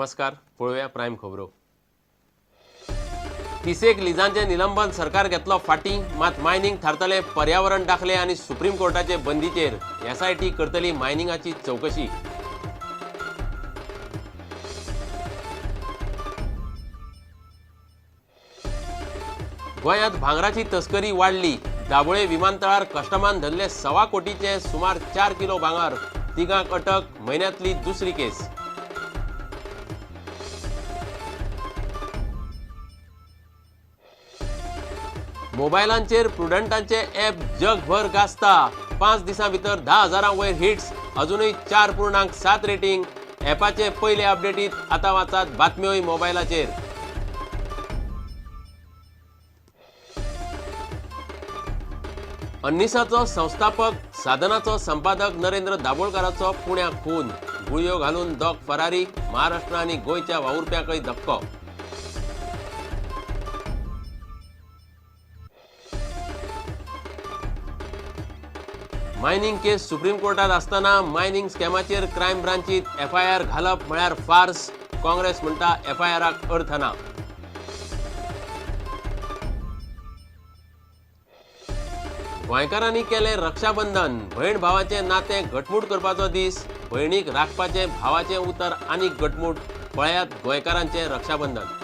नमस्कार, पळोवया प्रायम खबरो. तिसेक लिजांचें निलंबन सरकार घेतलो फाटीं, मात मायनिंग थारतलें पर्यावरण दाखले आनी सुप्रीम कोर्टाचे बंदीचेर. एसआयटी करतली मायनिंगाची चवकशी. गोंयांत भांगराची तस्करी वाडली. दाबोळे विमानतळार कस्टमान धरले 1.25 कोटीचे सुमार 4 किलो भांगर. तिगांक अटक, म्हयन्यांतली दुसरी केस. मोबायलांचेर प्रुडंटांचे ॲप जगभर गाजता. 5 दिसां भितर 10,000 वयर हिट्स, अजूनय 4.7 रेटिंग. ॲपाचे पयले अपडेटीत आतां वाचात बातम्योय मोबायलाचेर. अन्निसाचो संस्थापक, साधनाचो संपादक नरेंद्र दाभोळकराचो पुण्याक खून. गुळयो घालून दोग फरारी. महाराष्ट्र आनी गोंयच्या वावुरप्यांकय धक्को. मायनिंग केस सुप्रीम कोर्टात आसतना मायनिंग स्कॅमाचेर क्रायम ब्रांचीत एफआयआर घालप म्हळ्यार फार्स. काँग्रेस म्हणटा एफआयआराक अर्थ ना. गोंयकारांनी केलें रक्षाबंधन. भयण भावाचें नातें घटमूट करपाचो दीस. भयणीक राखपाचें भावाचें उतर आनीक घटमूट. पळयात गोंयकारांचें रक्षाबंधन.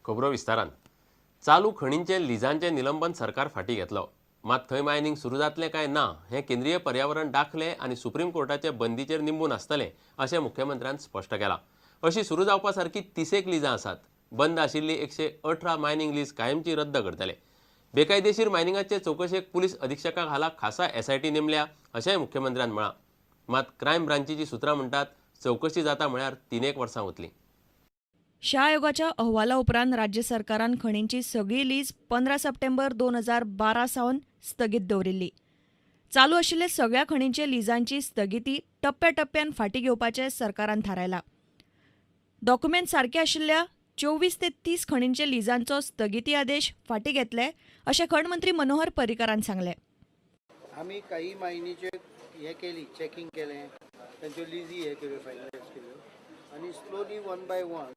खबरो विस्तारान. चालू खणींचें लिजांचें निलंबन सरकार फाटीं घेतलो, मात थंय मायनिंग सुरू जातलें काय ना हें केंद्रीय पर्यावरण दाखले आनी सुप्रीम कोर्टाचे बंदीचेर निंबून आसतलें अशें मुख्यमंत्र्यान स्पश्ट केलां. अशी सुरू जावपा सारकी 30 लिजां आसात. बंद आशिल्ली 118 मायनिंग लीज कायमची रद्द करतले. बेकायदेशीर मायनिंगाचे चवकशेक पुलीस अधिक्षका खाला खासा एसआयटी नेमल्या अशेंय मुख्यमंत्र्यान म्हळां. मात क्रायम ब्रांचीची सुत्रां म्हणटात, चवकशी जाता म्हळ्यार 3-1 वर्सां वतलीं. शा आयोगाच्या अहवाला उपरांत राज्य सरकारान खणींची सगळी लीज 15 सप्टेंबर 2012 सावन स्थगीत दवरिल्ली. चालू आशिल्ले सगळ्या खणींचे लिजांची स्थगिती टप्प्याटप्प्यान फाटीं घेवपाचें सरकारान थारायलां. डॉक्युमेंट सारके आशिल्ल्या 24 ते 30 खणींचे लिजांचो स्थगिती आदेश फाटीं घेतले अशें खण मंत्री मनोहर पर्रीकारान सांगलें. आमी काही मायनीचे हे केली, चॅकिंग केलें, तांच्यो लिजी हे केल्यो, फायनलायज केल्यो आनी स्लोली वन बाय वन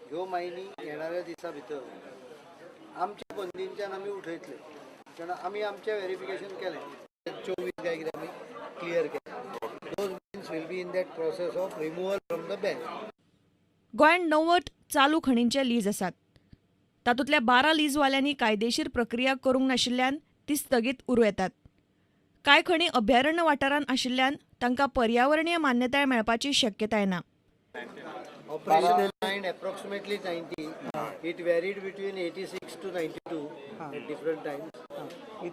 ह्यो मायनी येणाऱ्या दिसा भितर आमच्या बंदींच्यान आमी उठयतले, कारण आमी आमचें वेरिफिकेशन केलें. 24 काय कितें आमी क्लियर केलें. Those mines will be in that process of removal from the bank. गोंयांत 90 चालू खणींचे लीज आसात. तातूंतल्या 12 लीजवाल्यांनी कायदेशीर प्रक्रिया करूंक नाशिल्ल्यान ती स्थगीत उरूं येतात. कांय खणी अभयारण्य वाठारांत आशिल्ल्यान तांकां पर्यावरणीय मान्यताय मेळपाची शक्यताय ना. Operational line approximately 90. It varied between 86 to 92 at different times.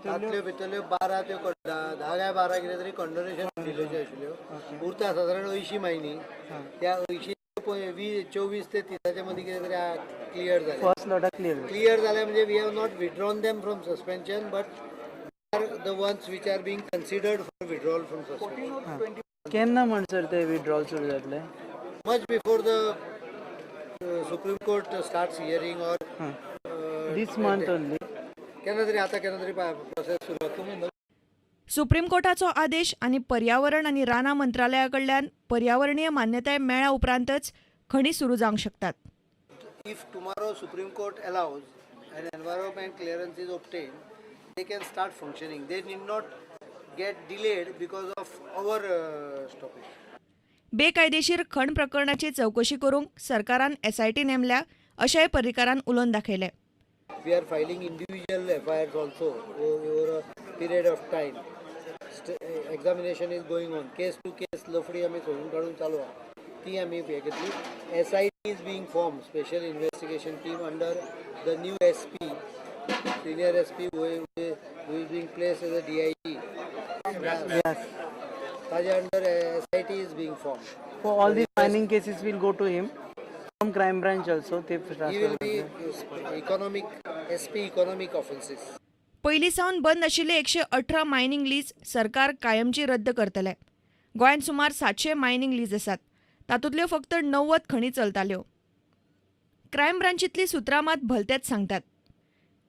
तातल्यो भितरल्यो 12 त्यो 10 काय 12 कितें तरी कंडोनेशन दिल्ल्यो आशिल्ल्यो. उरता सादारण 80 मायनी. त्या 80 20 24 ते 30च्या मदीं कितें तरी क्लियर जालें. First लॉटा clear. क्लियर जालें म्हणजे we have not withdrawn them from suspension, but are the ones which are being considered for withdrawal from suspension. केन्ना म्हणसर ते विड्रॉल सुरू जातले? Much before the Supreme Court starts hearing or this month only. केन्ना तरी आतां केन्ना तरी प्रोसेस सुरू जाता. सुप्रीम कोर्टाचो आदेश आनी पर्यावरण आनी रानां मंत्रालया कडल्यान पर्यावरणीय मान्यताय मेळ्ळ्या उपरांतच खणी सुरू जावंक शकतात. If tomorrow Supreme Court allows and environment clearance is obtained, they can start functioning. They need not get delayed because of our stoppage. बेकायदेशीर खण प्रकरणाची चवकशी करूंक सरकारान एसआयटी नेमल्या अशेंय पर्रीकारान उलोवन दाखयलें. We are filing individual FIRs also over a period of time. Examination is going on. Case to case लफडी आमी सोडून काडून चालू आहा, ती आमी हे घेतली. SIT is being formed, special investigation team, under the new SP, senior SP who is being placed as a DIG. ताजे under SIT is being formed. For all the mining cases will go to him from crime branch also ते. He will be economic SP, economic offences. पयलीं सावन बंद आशिल्ले 118 mining lease सरकार कायमची रद्द करतले. गोंयांत सुमार 700 मायनिंग लीज आसात. तातूंतल्यो फक्त 90 खणी चलताल्यो. क्रायम ब्रांचीतली सुत्रां मात भलतेच सांगतात.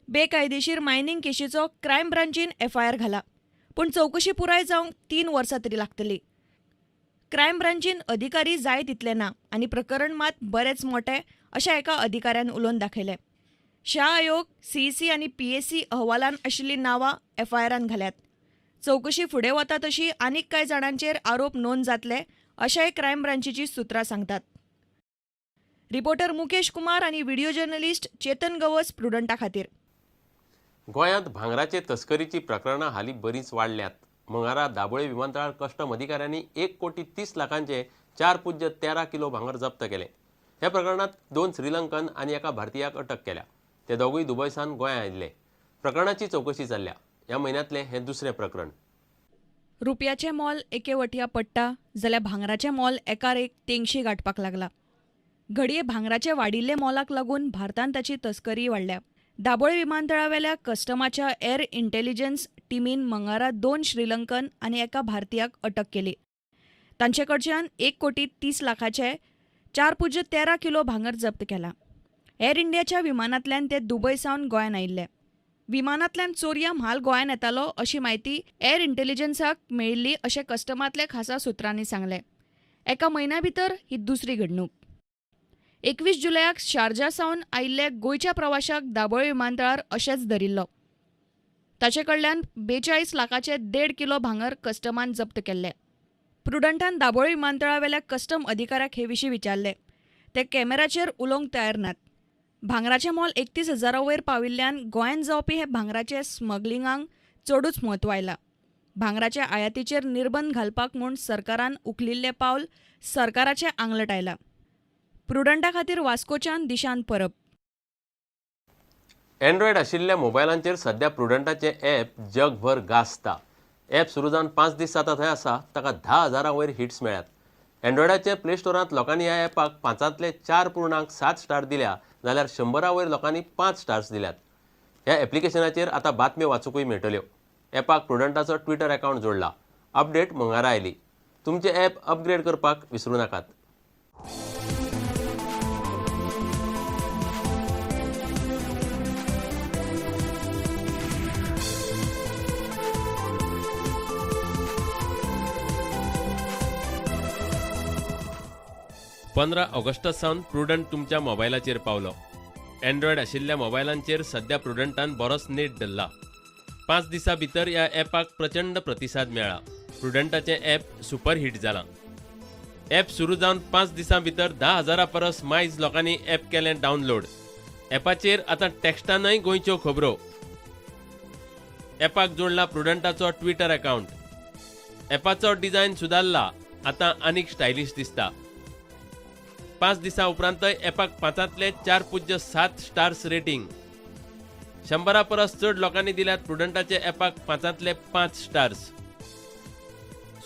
बेकायदेशीर मायनिंग केशीचो क्रायम ब्रांचीन एफआयआर घाला, पूण चवकशी पुराय जावंक 3 वर्सां तरी लागतली. क्रायम ब्रांचीन अधिकारी जाय तितले ना आनी प्रकरण मात बरेंच मोटें अशें एका अधिकाऱ्यान उलोवन दाखयलें. शाह आयोग, सीईसी आनी पीएसी अहवालान आशिल्लीं नांवां एफआयआरान घाल्यात. चवकशी फुडें वता तशी आनीक कांय जाणांचेर आरोप नोंद जातले अशेंय क्रायम ब्रांचीची सुत्रां सांगतात. रिपोर्टर मुकेश कुमार आनी व्हिडिओ जर्नलिस्ट चेतन गवस प्रुडंटा खातीर. गोंयांत भांगराचे तस्करीची प्रकरणां हालीं बरींच वाडल्यात. मंगळारा दाबोळे विमानतळार कस्टम अधिकाऱ्यांनी 1,30,00,000 4.13 किलो भांगर जप्त केलें. ह्या प्रकरणांत 2 श्रीलंकन आनी एका भारतीयाक अटक केल्या. ते दोगूय दुबयसान गोंयांत आयिल्ले. प्रकरणाची चवकशी चल्ल्या. ह्या म्हयन्यांतलें हें दुसरें प्रकरण. रुपयाचें मोल एके वटया पडटा जाल्यार भांगराचें मोल एकार एक तेंगशी गांठपाक लागला. घडये भांगराचे वाडिल्ले मोलाक लागून भारतांत ताची तस्करी वाडल्या. दाबोळे विमानतळावेल्या कस्टमाच्या एअर इंटेलिजन्स टिमीन मंगळारा 2 श्रीलंकन आनी एका भारतीयाक अटक केली. तांचे कडच्यान 1,30,00,000 4.13 किलो भांगर जप्त केला. एअर इंडियाच्या विमानांतल्यान ते दुबय सावन गोंयांत आयिल्ले. विमानांतल्यान चोरयां म्हाल गोंयांत येतालो अशी म्हायती एअर इंटेलिजन्साक मेळिल्ली अशें कस्टमांतल्या खासा सुत्रांनी सांगलें. एका म्हयन्या भितर ही दुसरी घडणूक. 21 जुलयाक शारजा सावन आयिल्ल्या गोंयच्या प्रवाशाक दाबोळे विमानतळार अशेंच धरिल्लो. ताचे कडल्यान 42 लाखाचे 1.5 किलो भांगर कस्टमान जप्त केल्ले. प्रुडंटान दाबोळे विमानतळावेल्या कस्टम अधिकाऱ्याक हे विशीं विचारले. ते कॅमेराचेर उलोवंक तयार नात. भांगराचें मोल 31,000 वयर पाविल्ल्यान गोंयांत जावपी हे भांगराचे स्मगलिंगाक चडूच म्हत्व आयलां. भांगराच्या आयातीचेर निर्बंध घालपाक म्हूण सरकारान उखलिल्लें पावल सरकाराचें आंगलट आयलां. प्रुडंटा खातीर वास्कोच्यान दिशांत परब. एन्ड्रॉयड आशिल्ल्या मोबायलांचेर सध्या प्रुडंटाचें ॲप जगभर गाजता. ॲप सुरू जावन 5 दीस जाता थंय आसा. ताका 10,000 वयर हिट्स मेळ्ळ्यात. एन्ड्रॉयडाचे प्ले स्टोरांत लोकांनी ह्या ॲपाक 5 4.7 स्टार दिल्या जाल्यार 100 वयर लोकांनी 5 स्टार्स दिल्यात. ह्या एप्लिकेशनाचेर आतां बातम्यो वाचूंकूय मेळटल्यो. ॲपाक प्रुडंटाचो ट्विटर अकावंट जोडला. अपडेट मंगळारा आयली. तुमचें ॲप अपग्रेड करपाक विसरूं नाकात. 15 ऑगस्टा सावन प्रुडंट तुमच्या मोबायलाचेर पावलो. एन्ड्रॉयड आशिल्ल्या मोबायलांचेर सध्या प्रुडंटान बरोच नेट धरला. 5 दिसां भितर ह्या ॲपाक प्रचंड प्रतिसाद मेळ्ळा. प्रुडंटाचें ॲप सुपरहीट जालां. ॲप सुरू जावन 5 दिसां भितर 10,000 परस मायज लोकांनी ॲप केलें डावनलोड. ॲपाचेर आतां टॅक्स्टानय गोंयच्यो खबरो. ॲपाक जोडला प्रुडंटाचो ट्विटर अकावंट. ॲपाचो डिझायन सुदारला, आतां आनीक स्टायलिश दिसता. 5 दिसां उपरांतय ॲपाक 5 4.7 स्टार्स रेटिंग. 100 परस चड लोकांनी दिल्यात प्रुडंटाचे ॲपाक 5 5 स्टार्स.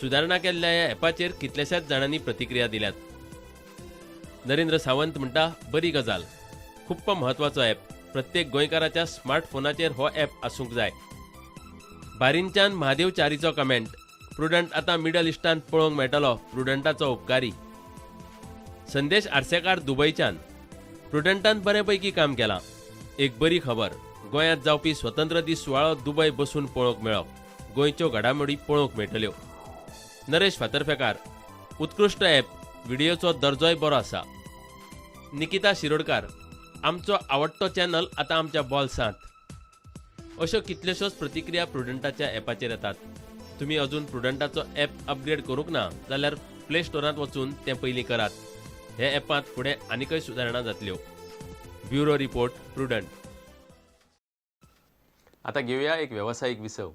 सुदारणा केल्ल्या ह्या ॲपाचेर कितल्याशाच जाणांनी प्रतिक्रिया दिल्यात. नरेंद्र सावंत म्हणटा, बरी गजाल, खूप्प म्हत्वाचो ॲप. प्रत्येक गोंयकाराच्या स्मार्टफोनाचेर हो ॲप आसूंक जाय. बारींच्यान महादेव च्यारीचो कमेंट, प्रुडंट आतां मिडल इस्टांत पळोवंक मेळटलो, प्रुडंटाचो उपकारी. संदेश आरसेकार दुबयच्यान, प्रुडंटान बरे पैकी काम केलां. एक बरी खबर, गोंयांत जावपी स्वतंत्र दीस सुवाळो दुबय बसून पळोवंक मेळ्ळो. गोंयच्यो घडामोडी पळोवंक मेळटल्यो. नरेश फातर्फेकार, उत्कृश्ट ॲप, व्हिडियोचो दर्जोय बरो आसा. निकिता शिरोडकार, आमचो आवडटो चॅनल आतां आमच्या बॉल्सांत. अश्यो कितल्योश्योच प्रतिक्रिया प्रुडंटाच्या ॲपाचेर येतात. तुमी अजून प्रुडंटाचो ॲप अपग्रेड करूंक ना जाल्यार प्ले स्टोरांत वचून तें पयलीं करात. हे ॲपांत फुडें आनीकय सुदारणा जातल्यो. Bureau report, Prudent. आतां घेवया एक वेवसायीक विसव.